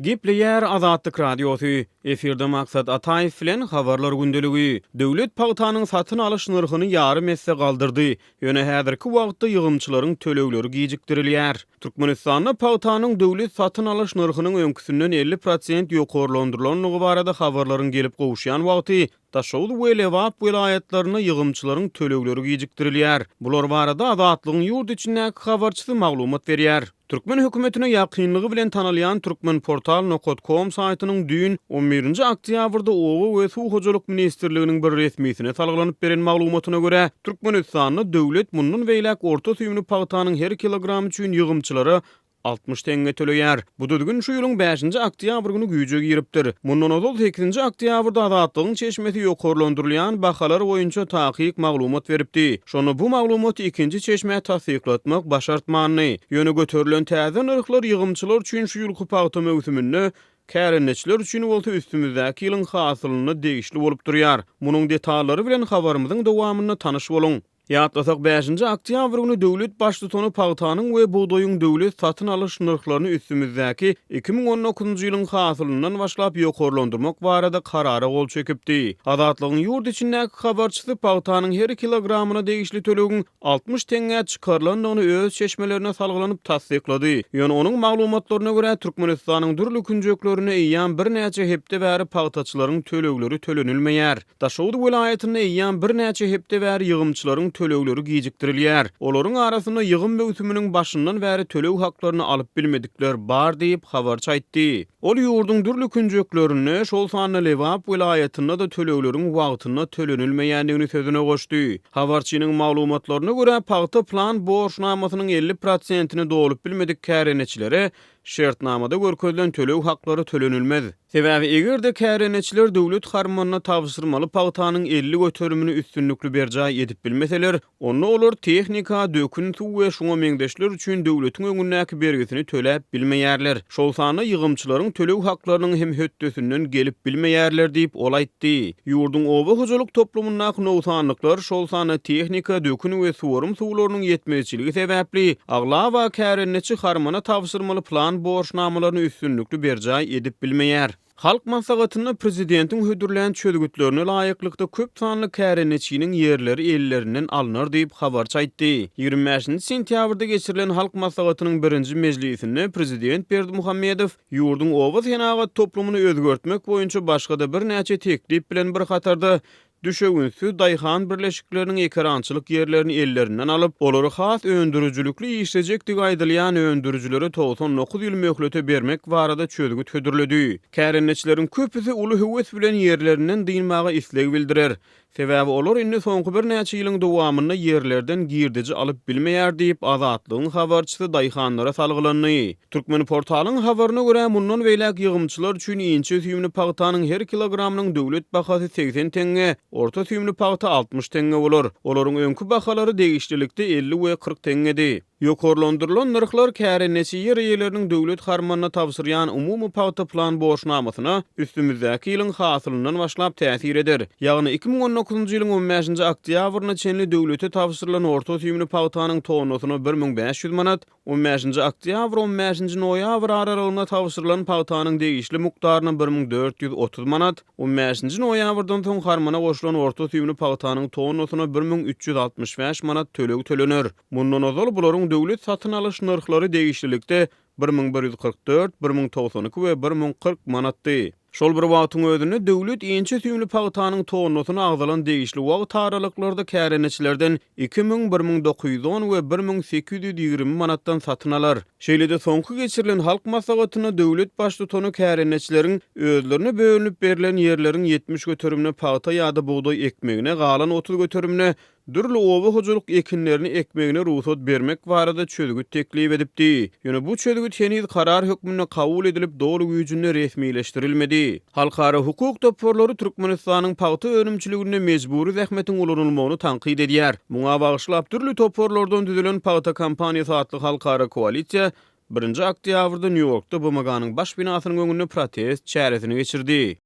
Gepleýär Azatlyk Radiosy, Efirde Maksat Ataýew bilen Habarlar gündeligi. Döwlet pagtanyň satyn alyş nyrhyny ýarym esse galdyrdy, ýöne häzirki wagtda ýygymçylaryň tölegleri gijikdirilýär. Türkmenistanda pagtanyň döwlet satyn alyş nyrhynyň öňküsinden 50 prosent ýokarlandyrylandygy barada habarlaryň gelip gowuşýan wagty, Daşoguz we Lebap welaýatlarynda ýygymçylaryň tölegleri gijikdirilýär. Bular barada Azatlygyň ýurt içindäki habarçysy maglumat berýär. Türkmen hökümetine ýakynlygy bilen tanalýan Turkmenportal nokat kom saýtynyň düýn, on birinji oktýabrda Oba we suw hojalyk ministrliginiň bir resmisine salgylanyp beren maglumatyna görä, Türkmenistanda döwlet mundan beýläk orta süýümli pagtanyň her kilogramy üçin ýygymçylara 60 teňňe töleýär. Bu düzgün şu ýylyň bäşinji oktýabr güni güýje giripdir. Mundan ozal sekizinji oktýabrda Azatlygyň çeşmesi ýokarlandyrylýan bahalar boýunça takyk maglumat beripdi. Şonda bu maglumaty ikinji çeşmä tassyklatmak başartmandy. Ýöne göterilen täze nyrhlar ýygymçylar üçin şu ýylky pagta möwsüminde, kärendeçiler üçin bolsa üstümizdäki ýylyň hasylynda degişli bolup durýar. Munuň detallary bilen habarymyzyň dowamynda tanyş boluň. Ýatlasak, bäşinji oktýabr güni döwlet Baştutany pagtanyň we bugdaýyň döwlet satyn alyş nyrhlaryny üstümizdäki 2019-njy ýylyň hasylyndan başlap ýokarlandyrmak barada Karara gol çekipdi. Azatlygyň ýurt içindäki habarçysy pagtanyň her kilogramyna degişli tölegiň 60 teňňä çykarylandygyny öz çeşmelerine salgylanyp tassyklady. Ýöne onuň maglumatlaryna görä, Türkmenistanyň dürli künjeklerinde eýýäm birnäçe hepde bäri pagtaçylaryň tölegleri tölenilmeýär. Daşoguz welaýatynda eýýäm birnäçe hepde bäri ýygymçylaryň tölegleri gijikdirilýär. Olaryň arasynda ýygym möwsüminiň başyndan bäri töleg haklaryny alyp bilmedikler bar diýip, habarçy aýtdy. Ol ýurduň dürli künjeklerinde, şol sanda Lebap welaýatynda-da tölegleriň wagtynda tölenilmeýändigini sözüne goşdy. Habarçynyň maglumatlaryna görä, pagta plan borçnamasynyň 50 prosentini dolup bilmedik kärendeçilere şertnamada görkezilen töleg haklary tölenilmez. Sebäbi eger-de kärendeçiler döwlet harmanyna tabşyrmaly pagtanyň 50 göterimini üstünlikli berjaý edip bilmeseler, onda olar tehnika, dökün, suw we şuňa meňzeşler üçin döwletiň öňündäki bergisini töläp bilmeýärler. Şol sanda ýygymçylaryň töleg haklarynyň hem hötdesinden gelip bilmeýärler diýip, ol aýtdy. Ýurduň oba hojalyk toplumyndaky nogsanlyklar, şol sanda tehnika, dökün we suwarym suwlarynyň ýetmezçiligi sebäpli, aglaba kärendeçi harmana tabşyrmaly plan borçnamalaryny üstünlikli berjaý edip bilmeýär. Halk Maslahatynda prezidentiň hödürlän çözgütlerine laýyklykda köp sanly kärendeçiniň ýerleri ellerinden alnar diýip, habarçy aýtdy. 25-nji sentýabrda geçirilen Halk Maslahatynyň birinji mejlisinde prezident Berdimuhamedow Ýurduň oba senagat toplumyny özgertmek boýunça başga-da birnäçe teklip bilen bir hatarda, düşewüntsiz daýhan birleşikleriniň ekerançylyk ýerlerini ellerinden alyp, olary has öndürijilikli işlejekdigi aýdylýan öndürijilere 99 ýyl möhlete bermek barada çözgüt hödürledi. Kärendeçileriň köpüsi uly höwes bilen ýerlerinden dynmaga isleg bildirer. Sebäbi olar indi soňky birnäçe ýylyň dowamynda ýerlerden girdeji alyp bilmeýär diýip, Azatlygyň habarçysy daýhanlara salgylandy. Türkmenportalyň habaryna görä, mundan beýläk ýygymçylar üçin inçe süýümli pagtanyň her kilogramynyň döwlet bahasy 80 teňňe, orta süýümli pagta 60 teňňe bolar. Olaryň öňki bahalary degişlilikde 50 we 40 teňňedi. Ýokarlandyrylan nyrhlar kärendeçi ýer eýeleriniň döwlet harmanyna tabşyrýan umumy pagta plan borçnamasyna üstümizdäki ýylyň hasylyndan başlap täsir eder. Ýagny 2019-njy ýylyň on bäşinji oktýabryna çenli döwlete tabşyrylan orta süýümli pagtanyň tonnasyna 1500 manat, on bäşinji oktýabr-on bäşinji noýabr aralygynda tabşyrylan pagtanyň degişli mukdaryna 1430 manat, On bäşinji noýabrdan soň harmana goşulan orta süýümli pagtanyň tonnasyna 1365 manat töleg tölener. Mundan ozal bularyň döwlet satyn alyş nyrhlary degişlilikde 1144, 1092 we 1040 manatdy. Şol bir wagtyň özünde döwlet inçe süýümli pagtanyň tonnasyny agzalan degişli wagt aralyklarda kärendeçilerden 2000, 1910 we 1820 manatdan satyn alar. Şeýle-de soňky geçirilen Halk maslahatynda döwlet Baştutany kärendeçileriň özlerine bölünip berlen ýerleriň 70 göterimine pagta ýa-da bugdaý ekmegine, galan 30 göterimine dürli oba hojalyk ekinlerini ekmegine rugsat bermek barada çözgüt teklip edipdi. Ýöne bu çözgüt heniz karar hökmünde kabul edilip, doly güýjünde resmileşdirilmedi. Halkara hukuk toparlary Türkmenistanyň pagta önümçiliginde mejbury zähmetiň ulanylmagyny tankyt edýär. Muňa bagyşlap dürli toparlardan düzülen Pagta kampaniýasy atly halkara koalisiýa birinji oktýabrda Nýu-Ýorkda BMG-niň baş binasynyň öňünde protest çäresini geçirdi.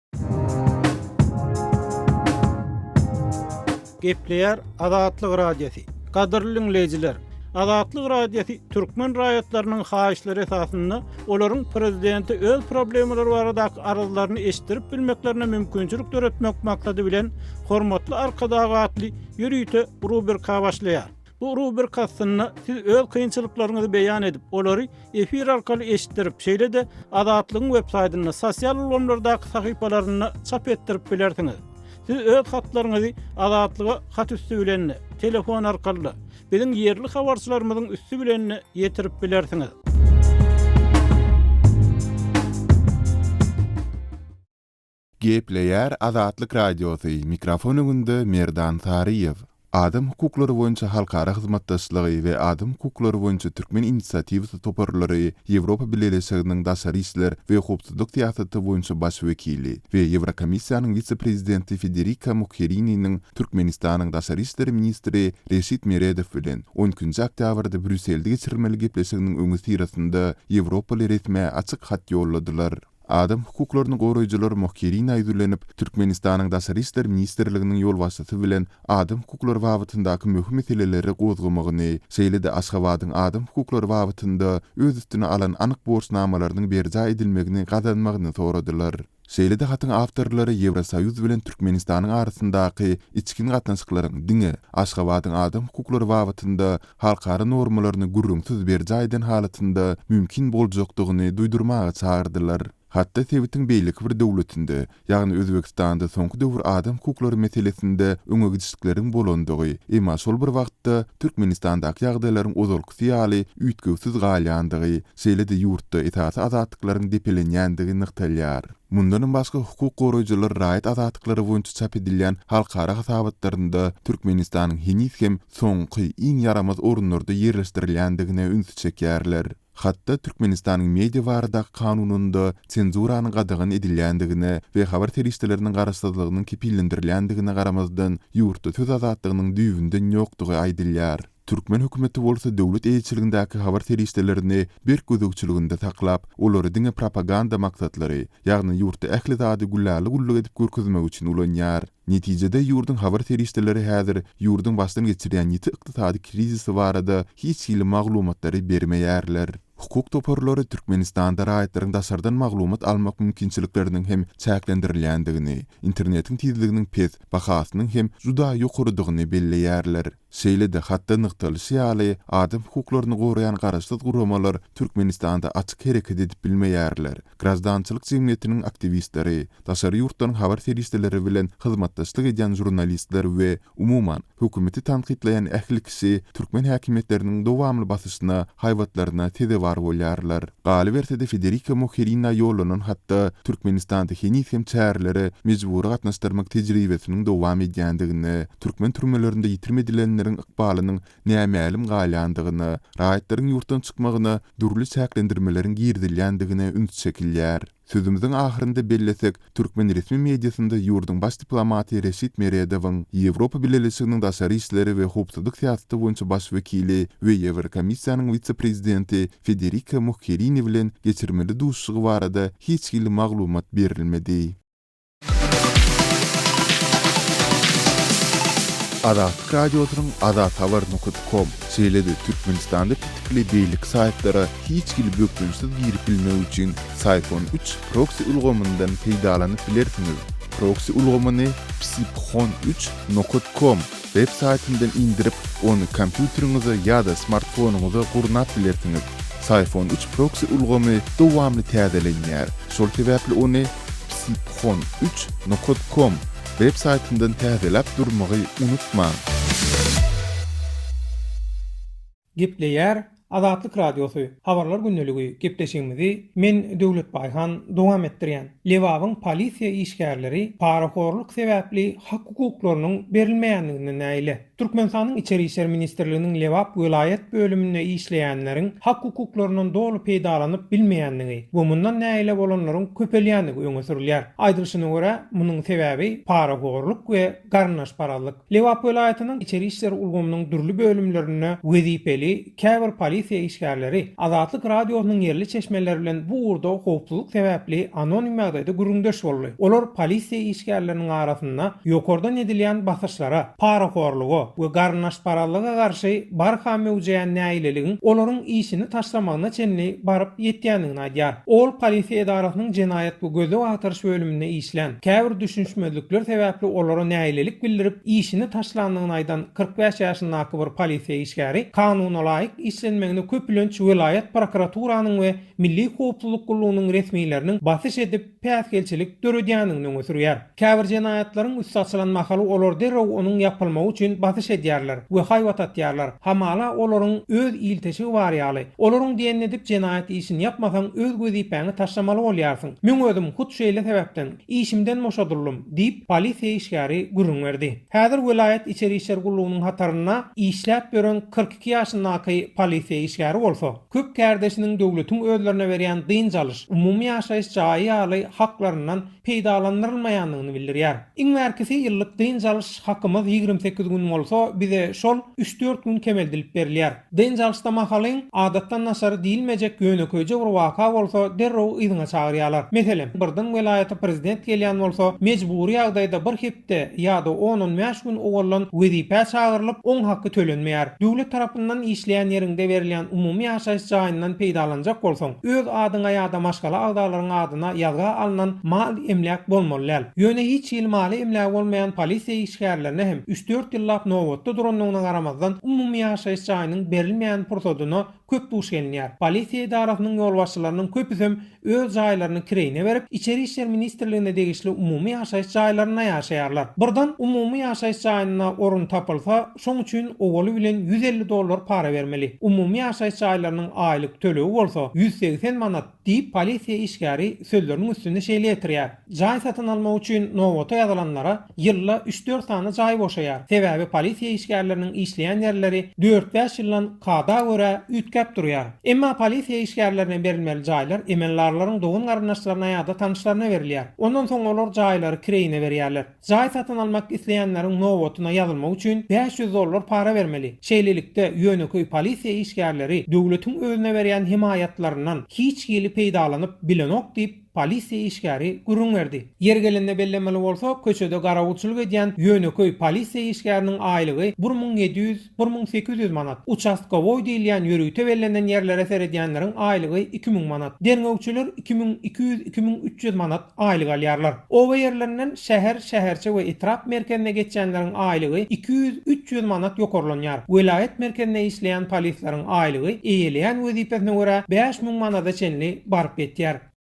Gepleýär Azatlyk Radiosy. Gadyrly diňleýjiler! Azatlyk Radiosy türkmen raýatlarynyň haýyşlary esasynda olaryň prezidente öz problemalary baradaky arzlaryny eşitdirip bilmeklerine mümkinçilik döretmek maksady bilen Hormatly Arkadag atly ýörite rubrika başlaýar. Bu rubrika astynda siz öz kynçylyklaryňyzy beýan edip, olary efir arkaly eşitdirip, şeýle-de Azatlygyň websaýtynda, sosial ulgamlardaky sahypalarynda çap etdirip bilersiňiz. Siz öz hatlaryňyzy Azatlyga hat üsti bilen-de, telefon arkaly-da, biziň ýerli habarçylarymyzyň üsti bilen-de ýetirip bilersiňiz. Gepleýär Azatlyk Radiosy, mikrofon öňünde Merdan Saryýew. Adam hukuklary boýunça halkara hyzmatdaşlygy we adam hukuklary boýunça türkmen inisiatiwasy toparlary Ýewropa Bileleşiginiň daşary işler we howpsuzlyk syýasaty boýunça baş wekili we Ýewrokomissiýanyň wise-prezidenti Federika Mogherininiň Türkmenistanyň daşary işler ministri Reşit Meredow bilen on ikinji oktýabrda Brýusselde geçirilmeli gepleşiginiň öňüsyrasynda ýewropaly resmä açyk hat ýolladylar. Adam hukuklaryny goraýjylar Mogherinä ýüzlenip, Türkmenistanyň Daşary işler ministrliginiň ýolbaşçysy bilen adam hukuklary babatyndaky möhüm meseleleri gozgamagyny, şeýle-de Aşgabadyň adam hukuklary babatynda öz üstüne alan anyk borçnamalarynyň berjaý edilmegini gazanmagyny soradylar. Şeýle-de hatyň awtorlary Ýewrosoýuz bilen Türkmenistanyň arasyndaky içgin gatnaşyklaryň diňe Aşgabadyň adam hukuklary babatynda halkara normalaryny gürrüňsiz berjaý eden halatynda mümkin boljakdygyny duýdurmaga çagyrdylar. Hatda sebitiň beýleki bir döwletinde, ýagny Özbegistanda soňky döwür adam hukuklary meselesinde öňegidişlikleriň bolandygy, emma şol bir wagtda Türkmenistandaky ýagdaýlaryň ozalkysy ýaly üýtgewsiz galýandygy, şeýle-de ýurtda esasy azatlyklaryň depelenýändigi nygtalýar. Mundanam başga hukuk goraýjylar raýat azatlyklary boýunça çap edilýän halkara hasabatlarynda Türkmenistanyň heniz hem soňky, iň ýaramaz orunlarda ýerleşdirilýändigine ünsi çekýärler. Hatda Türkmenistanyň Media baradaky kanunynda senzuranyň gadagan edilýändigine we habar serişdeleriniň garaşsyzlygynyň kepillendirilýändigine garamazdan, ýurtda söz azatlygynyň düýbünden ýokdugy aýdylýar. Türkmen hökümeti bolsa döwlet eýeçiligindäki habar serişdelerini berk gözegçiliginde saklap, olary diňe propaganda maksatlary, ýagny ýurtda ähli zady gülläli-güllük edip görkezmek üçin ulanýar. Netijede, ýurduň habar serişdeleri häzir ýurduň başdan geçirýän ýiti ykdysady krizisi barada hiç hili maglumatlary bermeýärler. Hukuk toparlary Türkmenistanda raýatlaryň daşardan maglumat almak mümkinçilikleriniň hem çäklendirilýändigini, internetiň tizliginiň pes, bahasynyň hem juda ýokarydygyny belleýärler. Şeýle-de, hatda nygtalyşy ýaly, adam hukuklaryny goraýan garaşsyz guramalar Türkmenistanda açyk hereket edip bilmeýärler. Graždançylyk jemgyýetiniň aktiwistleri, daşary ýurtlaryň habar serişdeleri bilen hyzmatdaşlyk edýän žurnalistler we, umuman, hökümeti tankytlaýan ähli kişi türkmen häkimiýetleriniň dowamly basyşyna, haýbatlaryna sezewar bolýarlar. Galyberse-de, Federika Mogherinä ýollanan hatda Türkmenistanda heniz hem çärelere mejbury gatnaşdyrmak tejribesiniň dowam edýändigine, türkmen türmelerinde ýitirim edilenleriň ykbalynyň nämälim galýandygyna, raýatlaryň ýurtdan çykmagyna dürli çäklendirmeleriň girizilýändigine üns çekilýär. Sözümiziň ahyrynda bellesek, türkmen resmi mediasynda ýurduň baş diplomaty Reşit Meredowyň, Ýewropa Bileleşiginiň daşary işleri we howpsuzlyk syýasaty boýunça baş wekili we Ýewrokomissiýanyň wise-prezidenti Federika Mogherini bilen geçirmeli duşuşygy barada hiç hili maglumat berilmedi. Azatlyk Radiosynyň Azathabar nokat kom, şeýle-de Türkmenistanda petikli beýleki saýtlara hiç hili bökdençsiz girip bilmek üçin Syphon üç proksi ulgamyndan peýdalanyp bilersiňiz. Proksi ulgamyny psiphon üç nokat kom web saýtyndan indirip, ony kompýuteriňize ýa-da smartfonyňyza gurnap bilersiňiz. Syphon üç proksi ulgamy dowamly täzelenýär, şol sebäpli ony psiphon üç nokat kom web saýtyndan täzeläp durmagy unutmaň! Gepleýär Azatlyk Radiosy, Habarlar gündeligi gepleşigimizi men Döwlet Baýhan dowam etdirýän. Lebabyň polisiýa işgärleri parahorluk sebäpli hak-hukuklarynyň berilmeýändiginden nägile. Türkmenistanyň Içeri işler ministrliginiň Lebap welaýat bölüminde işleýänleriň hak-hukuklaryndan doly peýdalanyp bilmeýändigi we mundan nägile bolanlaryň köpelýändigi öňe sürülýär. Aýdylyşyna görä, munuň sebäbi parahorluk we garyndaşparazlyk. Lebap welaýatynyň içeri işler ulgamynyň dürli bölümlerinde wezipeli käbir polisiýa. polisiýa işgärleri Azatlyk Radiosynyň ýerli çeşmeleri bilen bu ugurda howpsuzlyk sebäpli anonim ýagdaýda gürrüňdeş boldy. Olar polisiýa işgärleriniň arasynda ýokardan edilýän basyşlara, parahorluga we garyndaşparazlyga garşy barha möwjeýän nägileligiň olaryň işini taşlamagyna çenli baryp ýetýändigini aýdýar. Ol polisiýa edarasynyň jenaýat we gözleg-agtaryş bölüminde işlän, käbir düşünişmezlikler sebäpli olara nägilelik bildirip, işini taşlandygyny aýdan 45 ýaşyndaky bir polisiýa işgäri kanunalaýyk işlenmegine köplenç welaýat prokuraturanyň we Milli howpsuzlyk gullugynyň resmileriniň basyş edip, päsgelçilik döredýändigini öňe sürýär. Käbir jenaýatlaryň üsti açylan mahaly olar derrew onuň ýapylmagy üçin basyş edýärler we haýbat atýarlar. Hamala olaryň öz ilteşigi bar ýaly. Olaryň diýenini edip jenaýat işini ýapmasaň öz wezipäňi taşlamaly bolýarsyň. Meň özüm hut şeýle sebäpden işimden boşadyldym, diýip, polisiýa işgäri gürrüň berdi. Häzir welaýat içeri işler gullugynyň hatarynda işläp ýören 42 ýaşyndaky polisiýa işgäri bolsa, köp kärdeşiniň döwletiň özlerine berýän dynç alyş, umumy ýaşaýyş jaýy ýaly haklaryndan peýdalandyrylmaýandygyny bildirýär. Iň bärkisi ýyllyk dynç alyş hakymyz 28 gün bolsa, bize şol üç-dört gün kemeldilip berilýär. Dynç alyşda mahalyň, adatdan daşary diýilmejek ýönekeýje bir waka bolsa, derrew yzyňa çagyrýarlar. Meselem, birden welaýata prezident gelýän bolsa, mejbury ýagdaýda bir hepde ýa-da on-on bäş gün owaldan wezipä çagyrylyp, oň haky tölenmeýär. Döwlet tarapyndan işleýän ýeriňde berilýän umumy ýaşaýyş jaýyndan peýdalanjak bolsaň, öz adyňa ýa-da maşgala agzalaryň adyna ýazga alnan mal-emläk bolmaly däl. Ýöne hiç hili maly-emlägi bolmaýan polisiýa işgärlerine hem üç-dört ýyllap nobatda durandygyna garamazdan, umumy ýaşaýyş jaýynyň berilmeýän pursadyna köp duş gelinýär. Polisiýa edarasynyň ýolbaşçylarynyň köpüsem öz jaýlaryny kireýine berip, Içeri işler ministrligine degişli umumy ýaşaýyş jaýlarynda ýaşaýarlar. Birden umumy ýaşaýyş jaýynda orun tapylsa, şoň üçin owaly bilen 150 dollar para bermeli. Umumy ýaşaýyş jaýlarynyň aýlyk tölegi bolsa 180 manat, diýip, polisiýa işgäri sözleriniň üstüni şeýle ýetirýär. Jaý satyn almak üçin nobata ýazylanlara ýylda üç-dört sany jaý boşaýar. Sebäbi polisiýa işgärleriniň işleýän ýerleri dört-bäş ýyldan kada görä üýtgäp durýar. Emma polisiýa işgärlerine berilmeli jaýlar emeldarlaryň dogan-garyndaşlaryna ýa-da tanyşlaryna berilýär. Ondan soň olar jaýlary kireýine berýärler. Jaý satyn almak isleýänleriň nobatyna ýazylmak üçin 500 dollar para bermeli. Şeýlelikde, ýönekeý polisiýa işgärleri döwletiň özüne berýän hemaýatlaryndan hiç hili peýdalanyp bilenok diýip, polisiýa işgäri gürrüň berdi. Ýeri gelende bellemeli bolsa, köçede garawulçylyk edýän ýönekeý polisiýa işgäriniň aýlygy 1700, 1800 manat, uçastkowoý diýilýän ýörite bellenen ýerlere seredýänleriň aýlygy 2000 manat, derňewçiler 2200, 2300 manat aýlyk alýarlar. Oba ýerlerinden şäher, şäherçe we etrap merkezine geçýänleriň aýlygy 200, 300 manat ýokarlanýar. Welaýat merkezinde işleýän polisleriň aýlygy eýeleýän wezipesine görä 5000 manada çenli baryp ýetýär.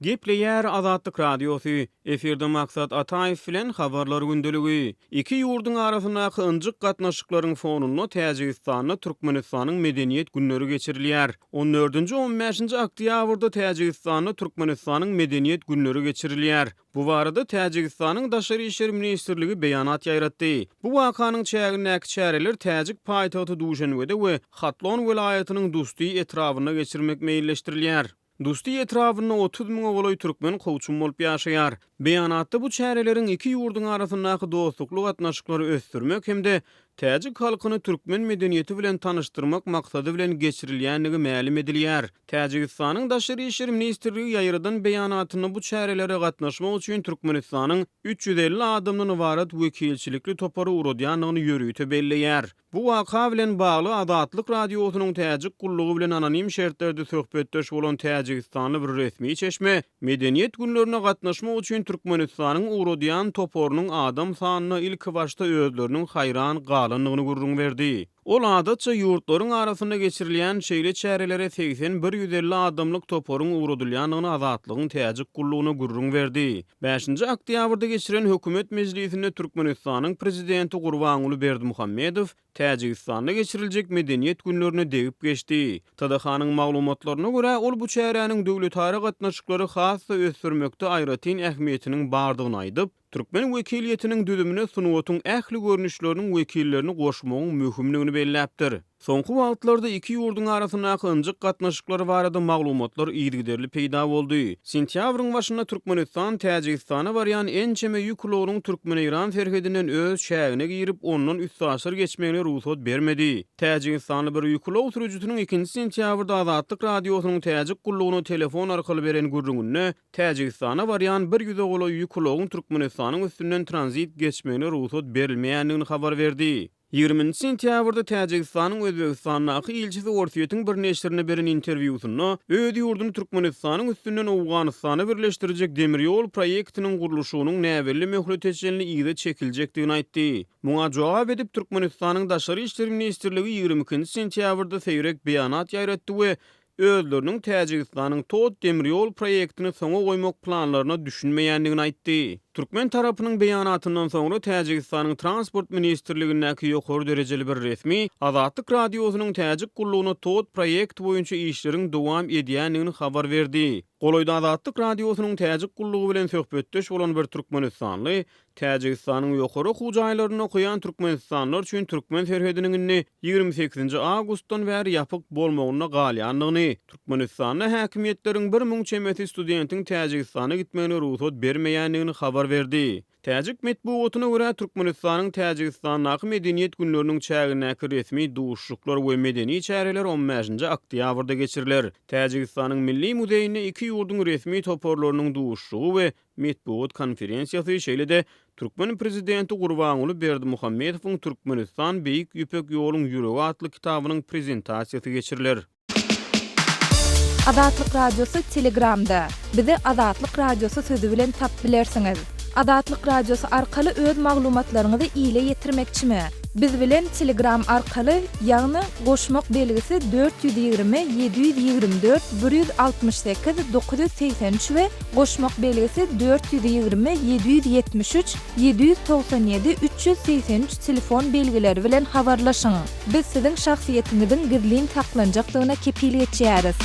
Gepleýär Azatlyk Radiosy, Efirde Maksat Ataýew bilen Habarlar gündeligi. Iki ýurduň arasyndaky ynjyk gatnaşyklaryň fonunda Täjigistanda Türkmenistanyň Medeniýet günleri geçirilýär. On dördünji, on bäşinji oktýabrda Täjigistanda Türkmenistanyň Medeniýet günleri geçirilýär. Bu barada Täjigistanyň Daşary işler ministrligi beýanat ýaýratdy. Bu wakanyň çägindäki çäreler täjik paýtagty Duşenbede we Hatlon welaýatynyň Dusti etrabynda geçirmek meýilleşdirilýär. Dusti etrabynda 30 müňe golaý türkmen kowçum bolup ýaşaýar. Beýanatda bu çäreleriň iki ýurduň arasyndaky dostlukly gatnaşyklary ösdürmek hem-de täjik halkyny türkmen medeniýeti bilen tanyşdyrmak maksady bilen geçirilýändigi mälim edilýär. Täjigistanyň Daşary işler ministrligi ýaýradan beýanatynda bu çärelere gatnaşmak üçin Türkmenistanyň 350 adamdan ybarat wekilçilikli topary ugradýandygyny ýörite belleýär. Bu waka bilen bagly Azatlyk Radiosynyň Täjik gullugy bilen anonim şertlerde söhbetdeş bolan täjigistanly bir resmi çeşme Medeniýet günlerine gatnaşmak üçin Türkmenistanyň ugradýan toparynyň adam sanyna ilkibaşda özleriniň haýran galandygyny gürrüň berdi. Ol adatça ýurtlaryň arasynda geçirilýän şeýle çärelere 81 150 adamlyk toparyň ugradylýandygyny Azatlygyň Täjik gullugyna gürrüň berdi. Bäşinji oktýabrda geçiren hökümet mejlisinde Türkmenistanyň Prezidenti Gurbanguly Berdimuhamedow Täjigistanda geçiriljek Medeniýet günlerine degip geçdi. TDH-nyň maglumatlaryna görä, ol bu çäräniň döwletara gatnaşyklary has-da ösdürmekde aýratyn ähmiýetiniň bardygyny aýdyp, türkmen wekiliýetiniň düzümine sungatyň ähli görnüşleriniň wekillerini goşmagyň möhümdigini belledi. belläpdir. Soňky wagtlarda iki ýurduň arasyndaky ynjyk gatnaşyklar barada maglumatlar yzygiderli peýda boldy. Sentýabryň başynda Türkmenistan Täjigistana barýan ençeme ýük ulagynyň türkmen-eýran serhedinden öz çägine girip, ondan üstaşyr geçmegine rugsat bermedi. Täjigistanly bir ýük ulag sürüjisiniň ikinji sentýabrda Azatlyk Radiosynyň Täjik gullugyna telefon arkaly beren gürrüňinde Täjigistana barýan bir ýüze golaý ýük ulagyň Türkmenistanyň üstünden tranzit geçmegine rugsat berilmeýändigini habar berdi. Ýigriminji sentýabrda Täjigistanyň Özbegistandaky ilçisi Orsýetiň bir neşirine beren interwýusynda öz ýurduny Türkmenistanyň üstünden Owganystana birleşdirjek demir ýol proýektiniň gurluşygynyň näbelli möhlete çenli yza çekiljekdigini aýtdy. Muňa jogap edip, Türkmenistanyň Daşary işler ministrligi 22-nji sentýabrda seýrek beýanat ýaýratdy we özleriniň Täjigistanyň TOT demir ýol proýektini soňa goýmak planlaryna düşünmeýändigini aýtdy. Türkmen tarapynyň beýanatyndan soňra Täjigistanyň Transport ministrligindäki ýokary derejeli bir resmi Azatlyk Radiosynyň Täjik gullugyna TOT proýekti boýunça işleriň dowam edýändigini habar berdi. Golaýda Azatlyk Radiosynyň Täjik gullugy bilen söhbetdeş bolan bir türkmenistanly Täjigistanyň ýokary okuw jaýlarynda okaýan türkmenistanlylar üçin türkmen serhediniň indi 28-nji awgustdan bäri ýapyk bolmagynda galýandygyny, Türkmenistanda häkimiýetleriň 1000 çemesi studentiň Täjigistana gitmegine rugsat bermeýändigini habar berdi. Täjik metbugatyna görä, Türkmenistanyň Täjigistandaky Medeniýet günleriniň çägindäki resmi duşuşyklar we medeni çäreler on bäşinji oktýabrda geçiriler. Täjigistanyň Milli muzeýinde iki ýurduň resmi toparlarynyň duşuşygy we Metbugat konferensiýasy, şeýle-de türkmen prezidenti Gurbanguly Berdimuhamedowyň Türkmenistan, Beýik Ýüpek ýoluň ýüregi atly kitabynyň prezentasiýasy geçiriler. Azatlyk Radiosy Telegramda. Bizi Azatlyk Radiosy sözi bilen tap bilersiňiz. Azatlyk Radiosy arkaly öz maglumatlaryňyzy ile ýetirmekçimi? Biz bilen Telegram arkaly, ýagny goşmak belgisi 420 724 168 983 we Goşmak belgisi 420 773 797 383 telefon belgileri bilen habarlaşyň. Biz siziň şahsyýetiňiziň gizlin saklanjakdygyna kepil geçýäris.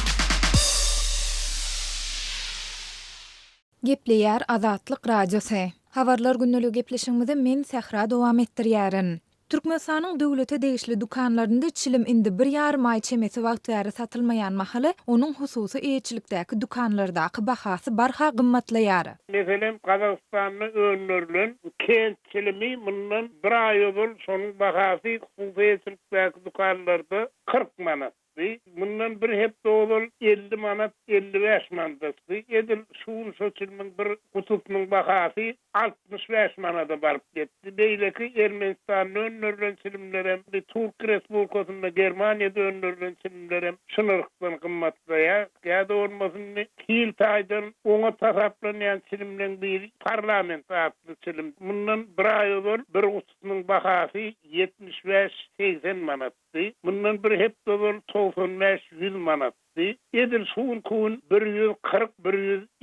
Gepleýär Azatlyk Radiosy. Habarlar gündeligi gepleşigimizi men Sähra dowam etdirýärin. Türkmenistanyň döwlete degişli dükanlarynda çilim indi bir ýarym aý çemesi wagt bäri satylmaýan mahaly, onuň hususy eýeçilikdäki dükanlardaky bahasy barha gymmatlaýar. Meselem, Gazagystanda öndürilen Kent çilimi mundan bir aý ozal şonuň bahasy hususy eýeçilikdäki dükanlarda 40 manat. Dy. Mundan bir hepde ozal 50 manat, 55 mandatdy. Edil şu gün şo çilimiň bir gutusynyň bahasy 65 manada baryp ýetdi. Beýleki Ermenistanda öndürilen çilimlerem, Türk Respublikasynda, Germaniýada öndürilen çilimlerem şu nyrhdan gymmatlaýar. Ýa-da bolmasa indi hil taýdan oňat hasaplanýan çilimleň biri Parlament atly çilim. Mundan bir aý ozal bir gutusynyň bahasy 75, 80 manat. Dy. Mundan bir hepde ozal 95, 100 manatdy. Edil şu günki gün 140,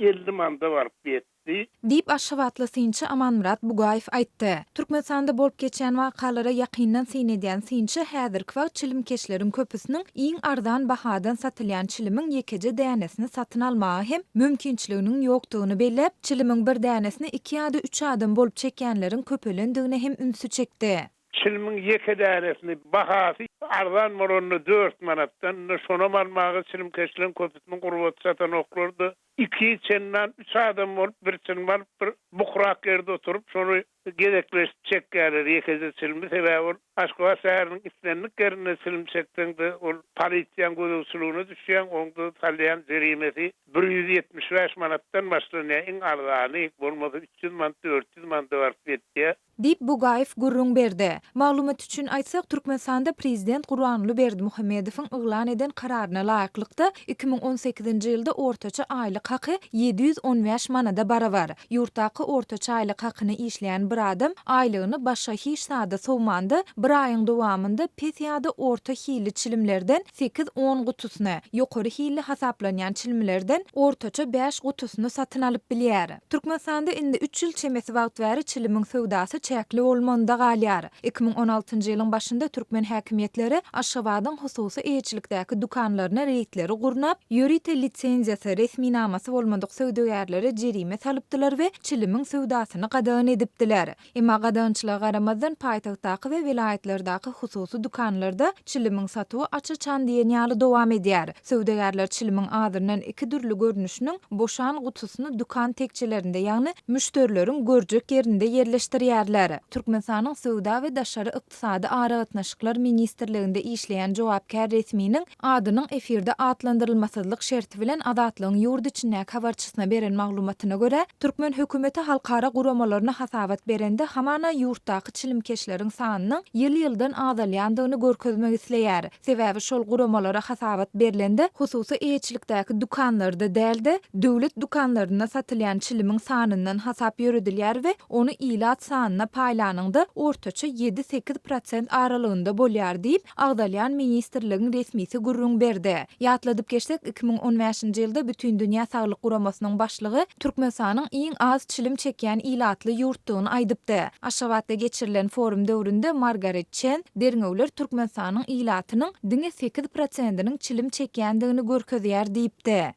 150 manada baryp ýetdi. Diýip, aşgabatly synçy Amanmyrat Bugaýew aýtdy. Türkmenistanda bolup geçýän wakalara ýakyndan syn edýän synçy häzirki wagt çilimkeşleriň köpüsiniň iň arzan bahadan satylýan çilimiň ýekeje dänesini satyn almaga hem mümkinçiliginiň ýokdugyny belläp, çilimiň bir dänesini iki ýa-da üç adam bolup çekýänleriň köpelendigine hem ünsi çekdi. Çilimiň ýeke dänesini bahasy arzan bolanda dört manatdan, indi şonam almaga çilimkeşleriň köpüsiniň gurbaty çatanoklar-da, iki, çendan üç adam bolup bir çilim alyp bir bukurak ýerde oturyp şony gezekleşip çekýärler ýekeje çilimi, sebäbi ol Aşgabat şäheriniň islendik ýerinde çilim çekseň-de ol polisiýaň gözegçiligine düşýäň, oňda salýan jerimesi 175 manatdan başlanýar iň arzany, bolmasa 300 manat, 400 manada baryp ýetýär. Diýip, Bugaýew gürrüň berdi. Maglumat üçin aýtsak, Türkmenistanda prezident Gurbanguly Berdimuhamedowyň yglan eden kararyna laýyklykda, 2018-nji ýylda ortaça aýlyk haky 715 manada barabar. Ýurtdaky ortaça aýlyk hakyna işleýän bir adam aýlygyny başga hiç zada sowmanda, bir aýyň dowamynda pes ýa-da orta hilli çilimlerden sekiz-on gutusyny, ýokary hilli hasaplanýan çilimlerden ortaça bäş gutusyny satyn alyp bilýär. Türkmenistanda indi üç ýyl çemesi wagt bäri çilimiň söwdasy. çäkli bolmagynda galýar. 2016-njy ýylyň başynda türkmen häkimiýetleri Aşgabadyň hususy eýeçilikdäki dükanlaryna reýdleri gurnap, ýörite lisenziýasy, resminamasy bolmadyk söwdagärlere jerime salypdylar we çilimiň söwdasyny gadagan edipdiler. Emma gadagançylyga garamazdan, paýtagtdaky we welaýatlardaky hususy dükanlarda çilimiň satuwy aç-açan diýen ýaly dowam edýär. Söwdagärler çilimiň azyndan iki dürli görnüşiniň boşan gutusyny dükan tekjelerinde, ýagny müşderileriň görjek ýerinde ýerleşdirýärler. Türkmenistanyň Söwda we daşary ykdysady aragatnaşyklar ministrliginde işleýän jogapkär resminiň adynyň efirde atlandyrylmasyzlyk şerti bilen Azatlygyň ýurt içindäki habarçysyna beren maglumatyna görä, türkmen hökümeti halkara guramalaryna hasabat berende hamana ýurtdaky çilimkeşleriň sanynyň ýyl-ýyldan azalýandygyny görkezmek isleýär. Sebäbi şol guramalara hasabat berlende hususy eýeçilikdäki dükanlarda däl-de, döwlet dükanlarynda satylýan çilimiň sanyndan hasap ýöredilýär we ony ilat sanyna paýlanyňda ortaça ýedi-sekiz prosent aralygynda bolýar diýip, agzalýan ministrligiň resmisi gürrüň berdi. Ýatladyp geçsek, 2015-nji ýylda Bütindünýä Saglyk Guramasynyň başlygy Türkmenistanyň iň az çilim çekýän ilatly ýurtdugyny aýdypdy. Aşgabatda geçirilen forum döwründe Margaret Çen derňewler Türkmenistanyň ilatynyň diňe sekiz prosentiniň çilim çekýändigini görkezýär diýipdi.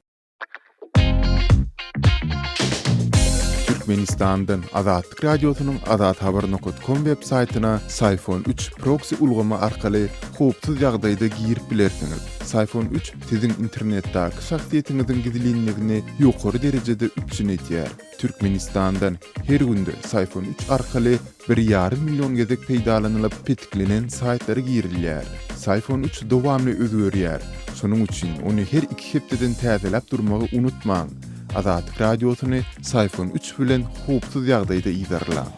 Türkmenistandan Azatlyk Radiosynyň azathabar nokat kom web saýtyna Syfon üç proksi ulgamy arkaly howpsuz ýagdaýda girip bilersiňiz. Syfon üç siziň internetdäki şahsyýetiňiziň gizlinligini ýokary derejede üpjün edýär. Türkmenistandan her günde Syfon üç arkaly bir ýarym million gezek peýdalanylyp petiklenen saýtlara girilýär. Syfon üç dowamly özgerýär. Şonuň üçin ony her iki hepdeden täzeläp durmagy unutmaň. Azatlyk Radiosyny Syfon üç bilen howpsuz ýagdaýda yzarlaň.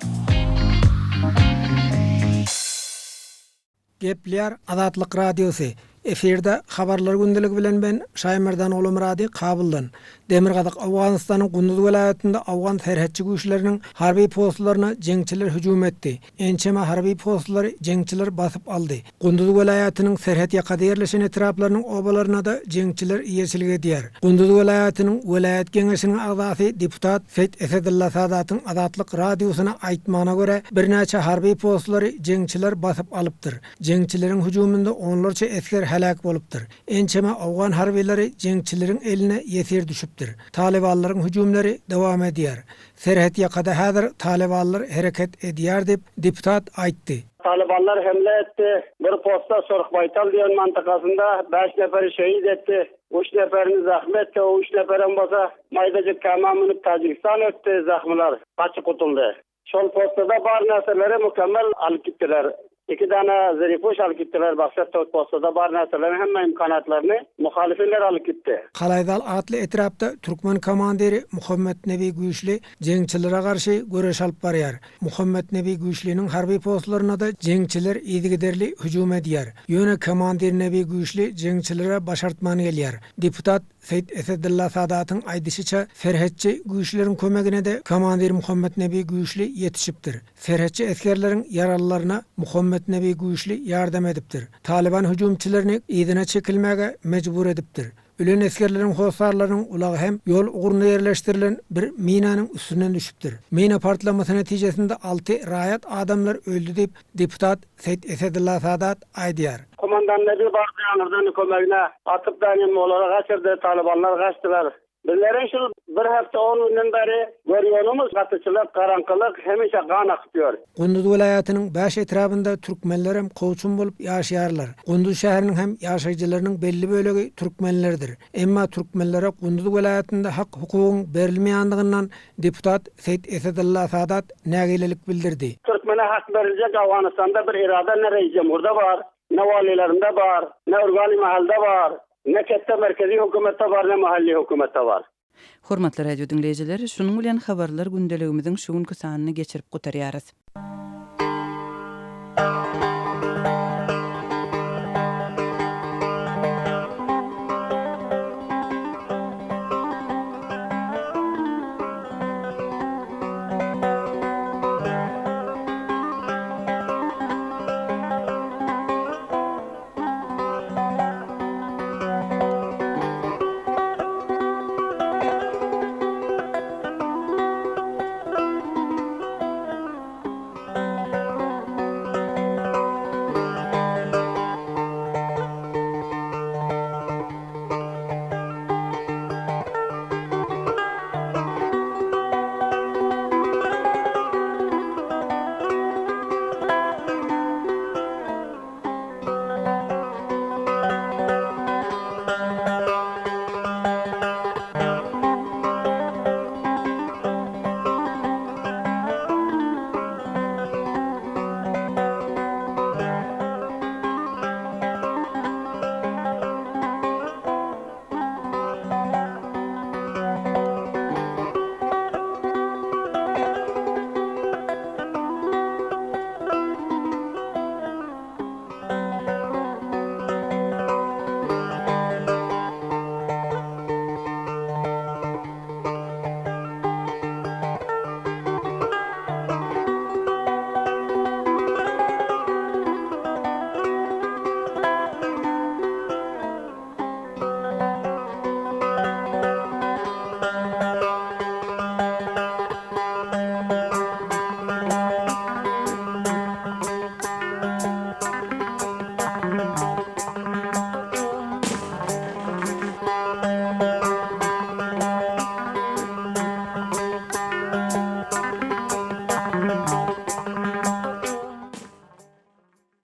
Gepleýär Azatlyk Radiosy, Efirde Habarlar gündeligi bilen men Şaýmerdan Gulumyrady Kabuldan. Demirgazyk Owganystanyň Gunduz welaýatynda owgan serhetçi güýçleriniň harby postlaryna jeňçiler hüjüm etdi. Ençeme harby postlary jeňçiler basyp aldy. Gunduz welaýatynyň serhet ýakada ýerleşen etraplarynyň obalaryna-da jeňçiler eýeçilik edýär. Gunduz welaýatynyň welaýat geňeşiniň agzasy deputat Seýit Esedylla Sadatyň Azatlyk Radiosyna aýtmagyna görä, birnäçe harby postlary jeňçiler basyp alypdyr. Jeňçileriň hüjüminde onlarça esger heläk bolupdyr. Ençeme owgan harbylary jeňçileriň eline ýesir düşüpdir. Talybanlaryň hüjümleri dowam edýär. Serhet ýakada häzir talybanlar hereket edýär diýip, deputat aýtdy. Talybanlar hemle etdi. Bir posta Sorhbaýtal diýen mantykasynda bäş neferi şehit etdi. Üç neferini zahmy etdi. O üç neferem bolsa maýdajyk kämä münüp Täjigistan ötdi zahmylar gaçyp gutuldy. Şol postada bar närseleri mükemmel alyp gitdiler. Iki dana zeripuş alyp gitdiler başga postada bar närseleriň hemme imkanatlaryny muhalyfinler alyp gitdi. Kalaýzal atly etrapda türkmen komandiri Muhammetnebi Güýçli jeňçilere garşy göreş alyp barýar. Muhammetnebi Güýçliniň harby postlaryna-da jeňçiler yzygiderli hüjüm edýär. Ýöne komandir Nebi Güýçli jeňçilere başartman gelýär. Deputat Seýit Esedylla Sadatyň aýdyşyça, serhetçi güýçleriň kömegine-de komandir Muhammetnebi Güýçli ýetişipdir. Serhetçi esgerleriň ýaralylaryna Muhammetnebi Güýçli ýardam edipdir. Talyban hüjümçilerini yzyna çekilmäge mejbur edipdir. Ölen esgerleriň hossarlarynyň ulagy hem ýol ugrunda ýerleşdirilen bir minanyň üstünden düşüpdir. Mina partlamasy netijesinde alty raýat adamlar öldi diýip, deputat Seýit Esedylla Sadat aýdýar. Komandan Nebi bardy aňyrdan kömegine atyp dänim olary gaçyrdy talybanlar gaçdylar. Bizleriň şul bir hepde on günden bäri görýänimiz gatyçylyk, garaňkylyk, hemişe gan akyp ýör. Gunduz welaýatynyň bäş etrabynda türkmenlerem kowçum bolup ýaşaýarlar. Gunduz şäheriniň hem ýaşaýjylarynyň belli bölegi türkmenlerdir. Emma türkmenlere Gunduz welaýatynda hak-hukugyň berilmeýandygyndan deputat Seýit Esedylla Sadat nägilelik bildirdi. Türkmene hak beriljek Owganystanda bir irade ne reis-jemhurda bar, ne walilerinde bar, ne organy-mahalda bar. Ne ketde merkezi hökümetde bar, ne mahalli hökümetde bar. Hormatly radio diňleýjiler, şunuň bilen Habarlar gündeligimiziň şu günki sanyny geçirip gutarýarys.